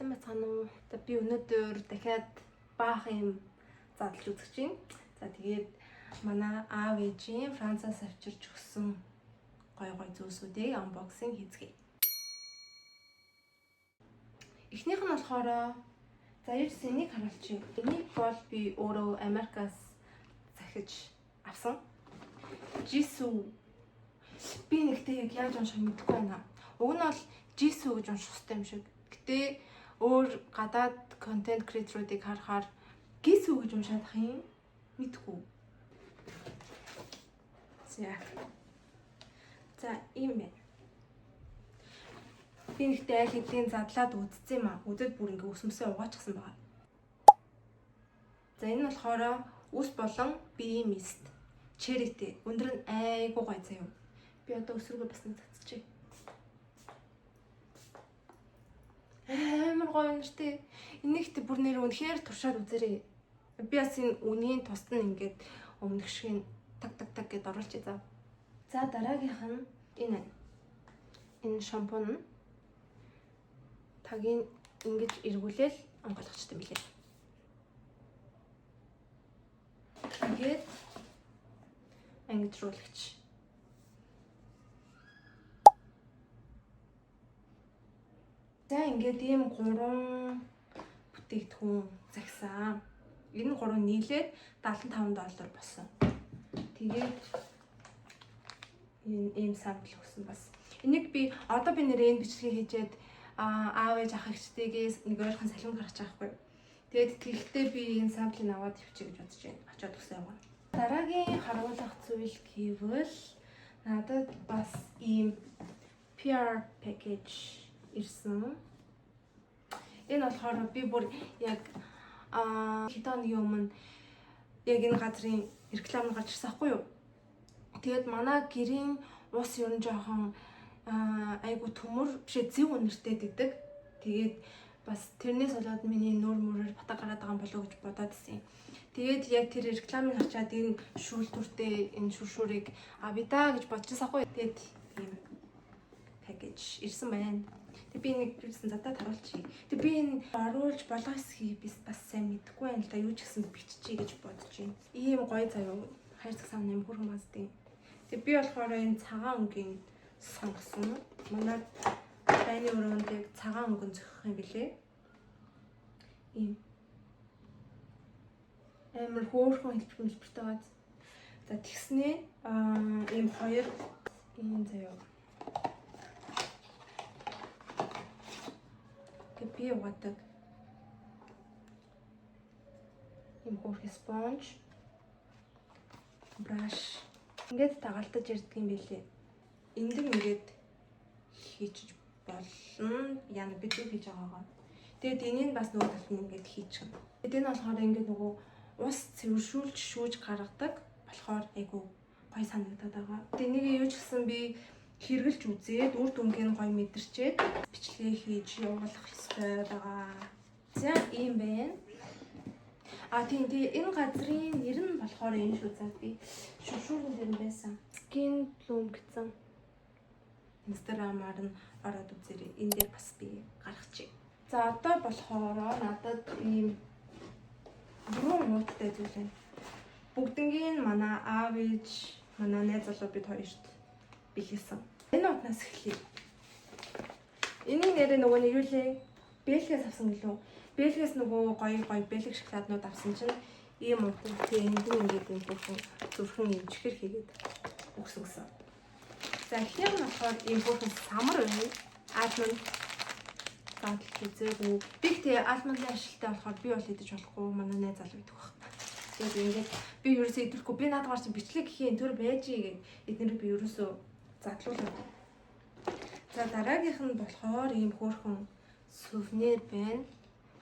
Сайн байцгаана уу? За би өнөөдөр дахиад баах юм задлж үзэж байна. За тэгээд манай аав ээжийн Францаас авчирч өгсөн гой гой зүйлсүүдийг unboxing хийцгээе. Эхнийх нь болохоор за юу гэсэн энийг харуулчих. Энийг бол би өөрөө Америкаас захиж авсан. Jisoo би нэгтээ яг яаж унших мэдэхгүй байна. Уг нь бол Jisoo гэж унших хэрэгтэй юм шиг. Гэтэ өөр гадаад контент креаторуудыг харахаар Gisoo гэж уншаад ах юм мэдгүй. За. За ийм байна. Би нэгтээ аль хэдийн задлаад үзсэн юм а. Үзээд бүр ингээ өсмөсөө угаачихсан байгаа. За энэ нь болохоор үс болон биеийн mist. Cherry-тэй. Өндөр нь айгуу гой заяа. Би одоо өсрөгөө бас нэг цацчихъя. Амар гоё үнэртэй. Энийг тэ бүр нэр үнэхээр туршаад үзээрэй. Би бас энэ үнийн тусад нь ингээд өмнөх шиг таг таг таг гэд оруулчих за. За дараагийнх нь энэ байна. Энэ шампунь нь тагийг ингэж эргүүлээл онгойлгочтой юм билээ. Тэгээд ангижруулагч. За ингээд ийм гурван бүтээгдэхүүн загсан. Энэ гурван нийлээд 75 доллар болсон. Тэгээд энэ ийм sample өгсөн бас. Энийг би одоо би нэрээ энэ бичлэгийг хийжээд аав ээж ах эгчтэйгээс нэг ойрхон салхин гарч байгаа байхгүй. Тэгээд тэгэхдээ би энэ sample-ыг аваад явчих гэж бодож байна. Очоод өгсөн юм. Дараагийн харуулах зүйл гэвэл надад бас ийм PR package ирсэн. Энэ болохоор би бүр яг хэдэн хоногийн өмнө яг энэ газрын реклам гарч ирсэн аахгүй юу? Тэгээд манай гэрийн ус ер нь жоохон айгу төмөр бишээ зэв үнэртэй гэдэг. Тэгээд бас тэрнээс болоод миний нүүр мөрөөр батаг гараад байгаа юм болов уу гэж бодоод исэн. Тэгээд яг тэр рекламыг харчаад энэ шүүлтүртэй энэ шүршүүрийг авъя даа гэж бодчихсан аахгүй. Тэгээд ийм package ирсэн байна. Тэг би нэг юусэн задад харуулчих. Тэг би энэ оруулж болох эсхийг би бас сайн мэдэхгүй байна л да. Юу ч гэсэн биччихье гэж бодож байна. Ийм гоё заяа. Хайрцаг сан юм хөрхөн маздаг. Тэг би болохоор энэ цагаан өнгийн сонгосон. Манай байны өрөөнд яг цагаан өнгөн зохих юм билээ. Ийм амар хөөрхөн хэлбэр хэлбэртэй байгаа. За тэгснээ ийм хоёр ийм заяа. Тэг би угаадаг ийм хөөрхөн спонж, браш ингээд дагалдаж ирдэг юм билээ. Энд ингээд хийчих болно. Яна би зүг хийж байгаагаа. Тэгээд энийг бас нөгөө талд нь ингээд хийчихнэ. Тэгээд энэ болохоор ингээд нөгөө ус цэвэршүүлж шүүж гаргадаг болохоор айгу гоё санагдаад байгаа. Тэгээд энийг юу ч гэсэн би хэрглэж үзээд үр дүнг нь гоё мэдэрчээд бичлэгээ хийж явуулах ёстой байгаа. За ийм байна. А тийм тэгээ энэ газрын нэр нь болохоор энэ шүү за би шүршүүрэн дээр нь байсан. Skin Bloom гэсэн Instagram-аар нь ороод үзээрэй. Энэ дээр бас би гаргачих. За одоо болохоор надад ийм дөрвөн нууттай зүйл байна. Бүгднгийн манай аав ээж, манай найз залуу бид хоёрт бэлгэлсэн. Энэ утнаас эхлэе. Энийг нэрээ нөгөө нэг юу лээ? Бэлгээс авсан гэлүү. Бэлгээс нөгөө гоё гоё бэлэг шоколаднууд авсан чинь ийм утас тэгээ энд нь ингээд юм бүрхэн зүрхэн юм чихэр хийгээд өгсөн гэсэн. За эхнийх нь болохоор ийм бүрхэн самар байна. Almond задлж үзээгүй. Би тэгээ almond-ын ашигтай болохоор би бол идэж болохгүй. Манай найз залуу идэх байх. Тэгээд ингээд би ерөөсөө идэхгүй. Би наадгаар чинь бичлэг гэхийн төр байж гээд эднэрийг би ерөөсөө задлуулаад. За дараагийнх нь болохоор ийм хөөрхөн сувенир байна.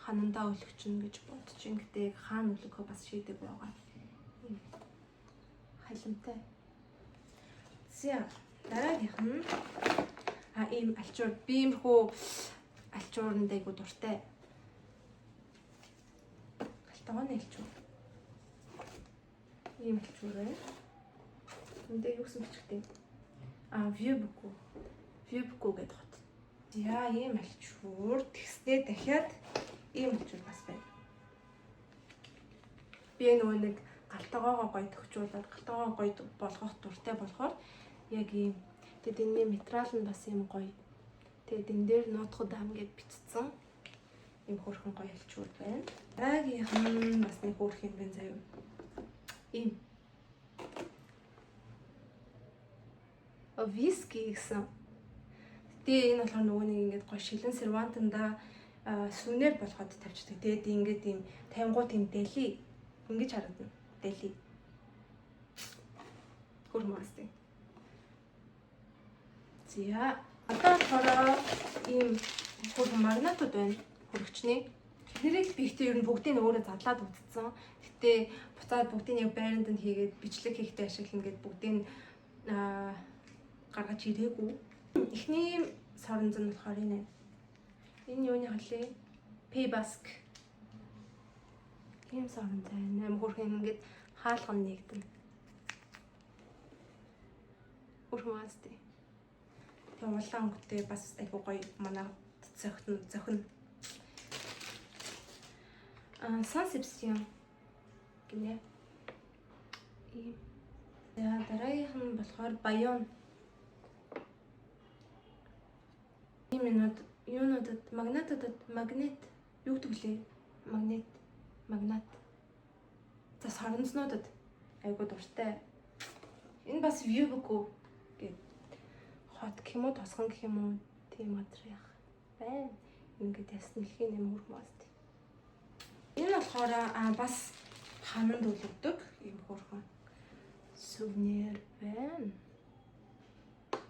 Ханандаа өлөгчнө гэж бодож ин гэтээ хаана өлгөхөө бас шийдэг байгаа. Ийм халимтай. За дараагийнх нь ийм альчуур. Би иймэрхүү альчууранд айгу дуртай. Галтгооны альчуур. Ийм альчуур байна. Энд дээр юу гэсэн бичгтэй? Вьюбку. Вьюбку гэдэг хот. За ийм альчуур тэгснээ дахиад ийм альчуур бас байна. Би нөгөө нэг галтгоогоо гоё төгчүүлээд галтгоогоо гоё болгох дуртай болохоор яг ийм. Тэгээд энэний материал нь бас ийм гоё. Тэгээд энэ дээр Notre Dame гэж бичсэн. Ийм хөөрхөн гоё альчуур байна. Дараагийнх нь бас нэг хөөрхөн юм байна заяа. Ийм. Виски гэсэн. Тэгээ энэ болохоор нөгөө нэг ингээд гоё шилэн сервантанда сүнээр болгоод тавьчихдаг. Тэгээд ингээд ийм тавингууд ийм дели ингэж харагдана. Дели. Хөрмөстэй. За одоо болохоор ийм хөрхөн магнатууд байна. Хөргөчний. Тэрийг би ихтэй ер нь бүгдийг нь өөрөө задлаад үзсэн. Гэтэ буцаад бүгдийг яг байранд нь хийгээд бичлэг хийхдээ ашиглана гэд бүгдийг нь гаргаж ирээгүй. Эхний соронз нь болохоор энэ. Энэ юуны халээ? Paybask. Ийм соронз байна. Аим хөөрхөн ингээд хаалган нэгдэн. Хөөрхөн маастай. Тэгээ улаан өнгөтэй бас айгуу гоё манай зохино. Сан Себастьян гинэ. Ийм. За дараагийнх нь болохоор Баян. Ийм юмнууд юунуудад магнатуудад магнит юу гэдэг лээ? Магнит, магнат. За соронцнуудад айгуу дуртай. Энэ бас Vieux гэд хот гэх юм уу, тосгон гэх юм уу тийм газар яах байна. Ингээд ясна дэлхийн нэм хөрхмөөс. Энэ болохоор бас хананд үлгдэг ийм хөөрхөн сувенир байна.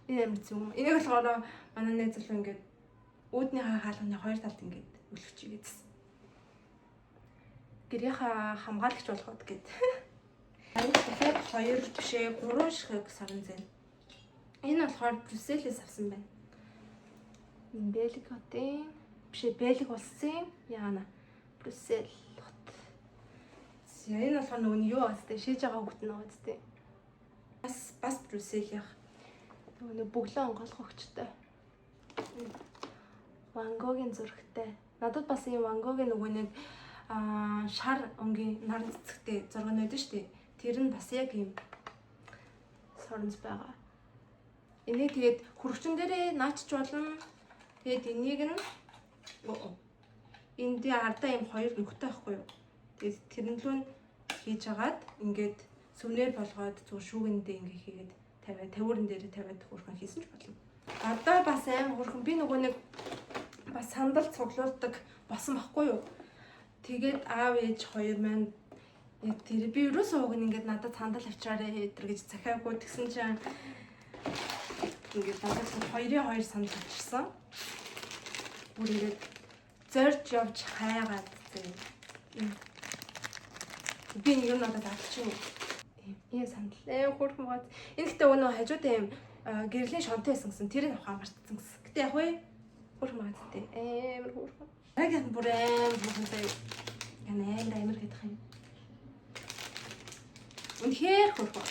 Энэ амар зүг. Энийг болохоор манай найз залуу ингээд үүднийхээ хаалганы хоёр талд ингээд үлгэж игээдсэн. Гэрийнхаа хамгаалагч болгоод гээд. Аюул дахиад 2 бишээ 3 ширхэг саран зэн. Энэ болохоор Брюсселээс авсан байна. Энэ Бельги хотын бишээ Бельги улсын яана Брюссел хот. За энэ болохоор нөгөө нь юу байгаа зү шийж байгаа хүүхэд нь байгаа зү. Бас Брюсселийнх. Нөгөө нэг бөглөө онгойлгох өгчтэй. Ван Гогийн зурагтай. Надад бас ийм Ван Гогийн нөгөө нэг шар өнгийн наран цэцэгтэй зураг нь байдаг шүү дээ. Тэр нь бас яг ийм соронз байгаа. Энийг тэгээд хөргөчн дээрээ наачч болно. Тэгээд энийг нь энд ардаа ийм хоёр нөхтэй байхгүй юу? Тэгээд тэрэн лүү нь хийж агаад ингээд сүнээр болгоод зүгээр шүүгэндээ ингээд хийгээд тавиад тавиурн дээрээ тавиад хөрхөн хийсэн ч болно. Одоо бас аим хөрхөн би нөгөө нэг бас сандал цуглуулдаг болсон байхгүй юу? Тэгээд аав ээж хоёр маань яг тэр би ерөөсөө уг нь ингээд надад сандал авчираарэ тэр гэж захиагүй тэгсэн чинь ингээд надад хоёрын хоёр сандал авчирсан. Бүр ингээд зорж явж хайгаад зэ. Би нэг юм надад авчихна. Ийм сандал. Хөөрхөн бод. Энэ гэхдээ өнөө хажуудаа ийм гэрлийн шонтой байсан гэсэн. Тэрийг авах мартсан гэсэн. Гэтэ яг вэ хөөрхөн бод. Амар хөөрхөн. Дараагийнх нь бүр амар хөөрхөн заяа. Яна амар амар гэдэг юм. Үнэхээр хөөрхөн.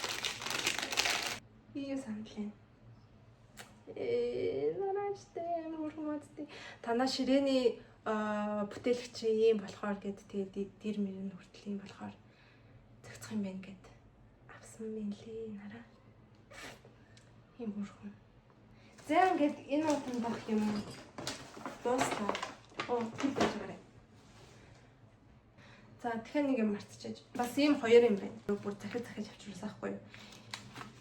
Ийм сандал юм. Нараачтай амар хөөрхөн бод. Танаа ширээний бүтээлэгч ийм болохоор гэд тэгээд дэр мөрөн хүртэл ийм болохоор зохицох юм байна гэд авсан юм лээ нараа. Ийм хөөрхөн. За ингээд энэ удaan дах юм дуустаа. Оо тэр байж байгаарай. За тэгэхээр нэг юм мартчихаж. Бас ийм хоёр юм байна. Бүр захиж авчирсан байхгүй юу?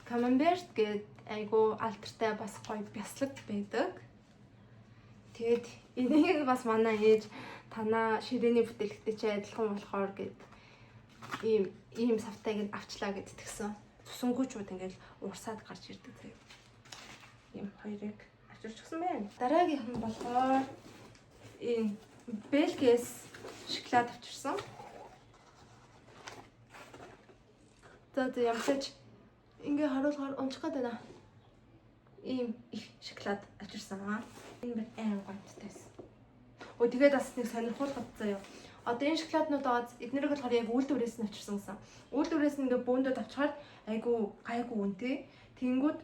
Camembert гээд айгу алдартай бас гоё бяцлаг байдаг. Тэгээд энийг бас манай ээж танаа ширээний бүтээлэгтэй чи адилхан болохоор гээд ийм савтайг нь авчлаа гэд тэгсэн. Цусангуучууд ингээл урсаад гарч ирдэг заяа. Ийм хоёрыг авчирчихсан байна. Дараагийнх нь болохоор ийм Бельгиэс шоколад авчирсан. За ямсаж ингээ харуулгаар унчих гээд байна. Ийм их шоколад авчирсан. Энэ бүр аим гоётой байсан. Өө тэгээд бас нэг сонирхолтой заяа. Одоо энэ шоколаднууд байгаа эднэрийг болохоор яг үйлдвэрээс нь авчирсан гэсэн. Үйлдвэрээс нь ингээ бөөндөөд авчаар айгу гайгүй үнэтэй. Тэнгүүд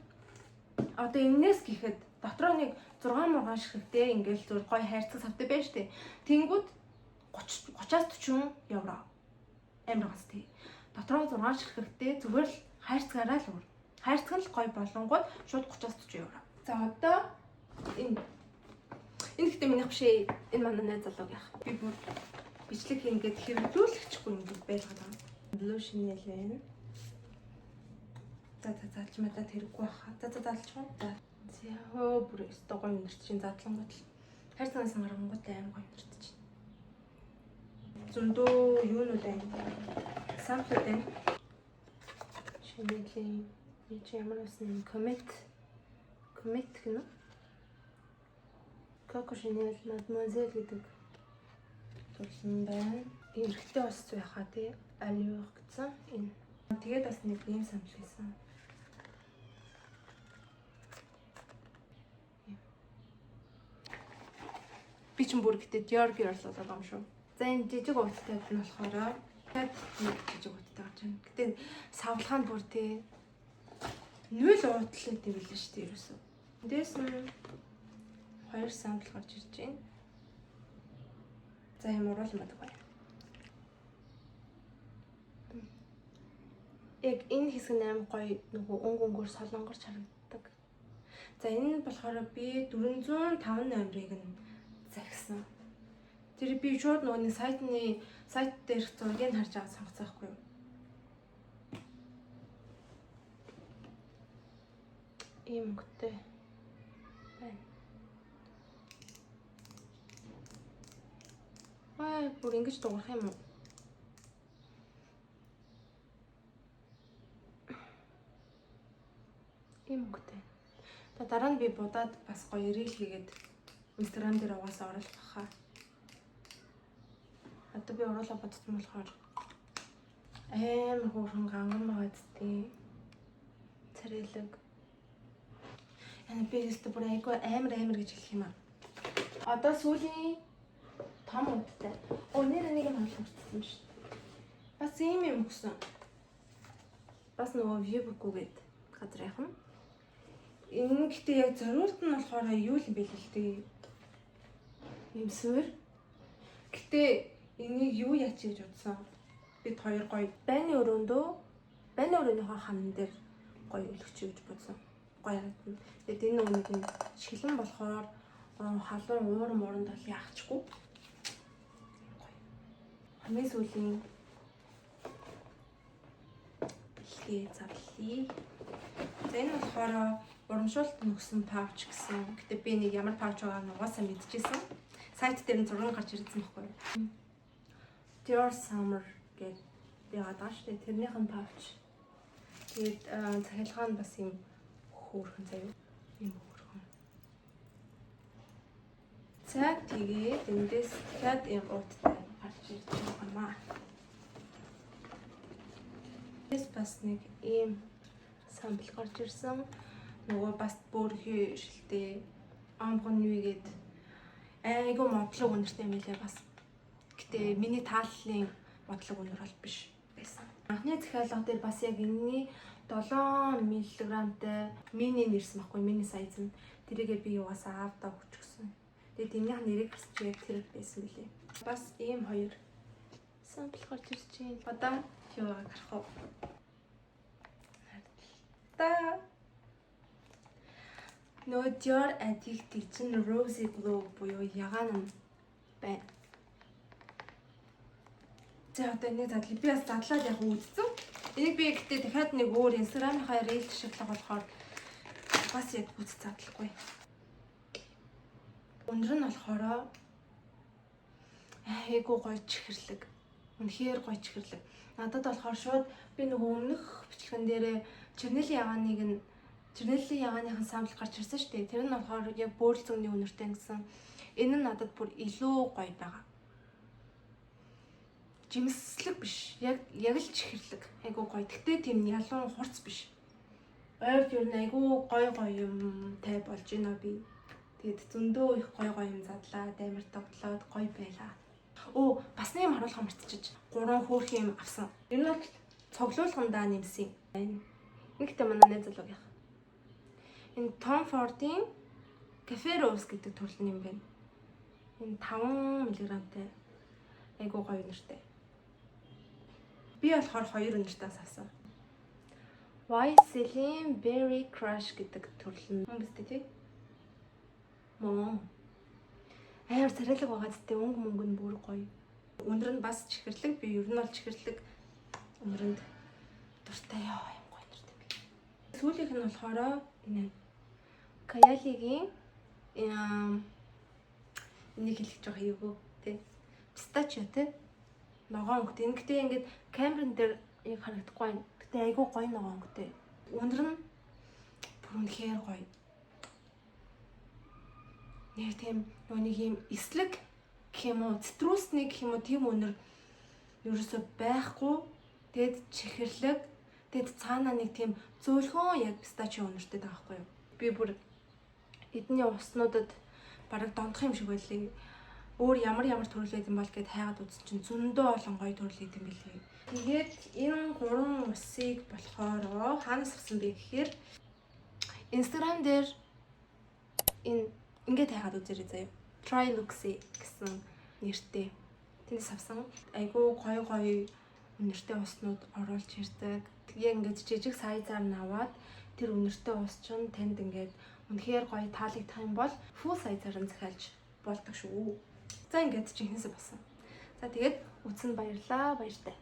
одоо энэс гэхэд Дотроо нэг 6 мургаан ширхэгтэй ингээл зүгээр гоё хайрцаг савтай байж тээ. Тэнгүүд 30 30-аас 40 евро. Амар гац тий. Дотроо 6 ширхэгтэй зүгээр л хайрцагаараа л өөр. Хайрцаг нь л гоё болонгууд шууд 30-аас 40 евро. За, одоо энэ гэхдээ минийх биш ээ. Энэ манай найз залуугийнх. Би бүр бичлэг хийгээд хэрэглүүлэхгүй ингэж байлгаад байгаа. Bleu Chanel байна. За за, заалж надад хэрэггүй баха. За за, заалчих уу. За. За, бүр өстой гоё үнэрт чинь задлангууд л хайрцагнаас гаргангууд аим гоё үнэрт чинь. Зөндөө юунууд байна. Sample ууд байна. Chanel-ийн энэ чи ямар байсан, Comet, Comet гэнэ үү? Coco Chanel Mademoiselle гэдэг зурлан байна. Эрэгтэй ус байхаа тий. Allure гэсэн энэ. Тэгээд бас нэг ийм sample хийсэн. Би ч бүр гэтээ Dior girl болоод байгаа юм шүү. За, энэ жижиг ууттай нь болохоор нэг жижиг ууттай гарч байна. Гэтэ савлахаа нь бүр тий нүл уутлаа гэвэл шүү дээ ерөөсөө. Эндээс нь хоёр sample гарч ирж байна. За, юм уруул юм байна. Яг энэ хэсэг нь аим гоё, нөгөө өнгө өнгөөр солонгорч харагддаг. За, энэ нь болохоор би 405 номерыг нь захисан. Тэр би шууд нөгөө нэг сайт дээрх зургийг харж байгаа сонгоцсон байхгүй юу? Ийм өнгөтэй байна. Ой, бүр ингэж дуурах юм уу? Ийм өнгөтэй. За, дараа нь би будаад бас гоё reel хийгээд Instagram дээр угаасаа оруулах хаа. Одоо би уруулаа бодсон болохоор амар хөөрхөн ганган байгаа зү. Царайлаг. Яна би өстө бүр айгүй амар амар гэж хэлэх юм аа. Одоо сүүлийн том унттай. Оо, нэр нэг юм харуулах мартсан шүү дээ. Бас ийм юм өгсөн. Бас нөгөө Viewbook гээд газар яхан. Энэ гэхдээ яг зориулт нь болохоор юу юм бэ л дээ. Ийм суурь. Гэтэ энийг юу яач гэж бодсон. Бид хоёр гоё байны өрөөндөө, байны өрөөнийхөө хан дээр гоё өлгөч гэж бодсон. Гоё харагдана. Тэгээд энэ нөгөө нэг юм шилэн болохоор халуун уур мууранд бол яахчгүй. Гоё. Хамгийн сүүлийн бэлгээ задлаа. За, энэ болохоор урамшуулт нөхсөн pouch гэсэн. Гэтэ би нэг ямар pouch байгааг нь угаасаа мэдчихсэн. Сайт дээр нь зураг гарч ирсэн байхгүй юу? Dior Summer гэж яагаад байгаа шүү дээ. Тэрнийх нь pouch. Тэгээд цахилгаан нь бас юм хөөрхөн заяа. Юм хөөрхөн. За, тэгээд эндээс дахиад юм ууттай гарч ирж байгаа юм аа. Эндээс бас нэг ийм sample гарч ирсэн. Нөгөө бас бөөрхий шилтэй Ambre Nuit гээд айгүй модлог үнэртэй юм лээ бас. Гэтэ миний тааллын модлог үнэр бол биш байсан. Анхны захиалга дээр бас яг энэний 7 мг-тай мини нэрсэн байхгүй, mini size нь. Тэрийгээ би угаасаа аавдаа өгчихсөн. Тэгээд энэний нэрийг гарч чи яг тэр байсан билээ. Бас ийм хоёр sample гарч ирж байна. Одоо юу гарах вэ? Та нөгөө Dior Addict чинь Rosy Glow буюу ягаан нь байна. За, одоо энийг задлаа. Би бас задлаад яг үзсэн. Энийг би гэтээ дахиад нэг өөр Instagram-ийнхаа reel ашиглах болохоор бас яг үз задлахгүй. Өнөр нь болохоор айгуу гоё чихэрлэг. Үнэхээр гоё чихэрлэг. Надад болохоор шууд би нөгөө өмнөх бичлэгэн дээрээ чернэлийн ягааныг нь, чернэлийн ягааныхан sample гарч ирсэн шүү дээ. Тэр нь болохоор яг бөөрөл зүүнний үнэртэй гэсэн. Энэ нь надад бүр илүү гоё байгаа. Жимслэг биш. Яг яг л чихэрлэг. Айгуу гоё. Гэтэ тийм ялуун хурц биш. Ойрд ер нь айгуу гоё гоё юмтай болж байна би. Тэгээд зөндөө их гоё гоё юм задлаад амар тоглоод гоё байлаа. Өө, бас нэг юм харуулах мартчихаж. Гурван хөөрхөн юм авсан. Ер нь бол цуглуулгандаа нэмсэн. Нэгтээ манай найз залуугийнх. Энэ Tom Ford-ийн Cafe Rose гэдэг төрөл юм байна. Энэ 5 мг-тай айгуу гоё үнэртэй. Би болохоор хоёр үнэртээс авсан. YSL-ийн Berry Crush гэдэг төрөл нь юм биз дээ, тий? Мөн. Амар царайлаг байгаа зү, өнгө мөнгө нь бүр гоё. Үнэр нь бас чихэрлэг. Би ер нь бол чихэрлэг үнэрэнд дуртай яа, юм гоё үнэртэй би. Сүүлийнх нь болохоор энэ Kayali-гийн энийг хэлэх жоох эвгүй, тий. Pistachio, тий. Ногоон өнгөтэй. Энэ гэтээ ингээд камерын дээр яг харагдахгүй байна. Гэтэ айгүй гоё ногоон өнгөтэй. Үнэр нь бүр үнэхээр гоё. Нэг тийм нөгөө нэг юм эслэг гэх юм уу, citrus ны гэх юм уу, тийм үнэр ерөөсөө байхгүй. Тэгэд чихэрлэг. Тэгэд цаанаа нэг тийм зөөлхөн яг pistachio үнэртэй байгаа байхгүй юу? Би бүр эдний уснуудад бараг донтох юм шиг байлээ. Өөр ямар ямар төрөл байд юм бол гэд хайгаад үзсэн чинь зөндөө олон гоё төрөл байд юм билээ. Тэгээд энэ гурван усыг болохоор хаанаас авсан бэ гэхээр Instagram дээр энэ ингээд хайгаад үзээрэй заяа. Try Luxie гэсэн нэртэй. Тэндээс авсан. Айгуу гоё гоё үнэртэй уснууд оруулж ирдэг. Тэгээ ингээд жижиг size аар нь аваад тэр үнэртэй ус чинь танд ингээд үнэхээр гоё таалагдах юм бол full size аар нь захиалж болдог шүү. За, ингээд жинхэнэсээ болсон. За, тэгээд үзсэнд баярлалаа. Баяртай.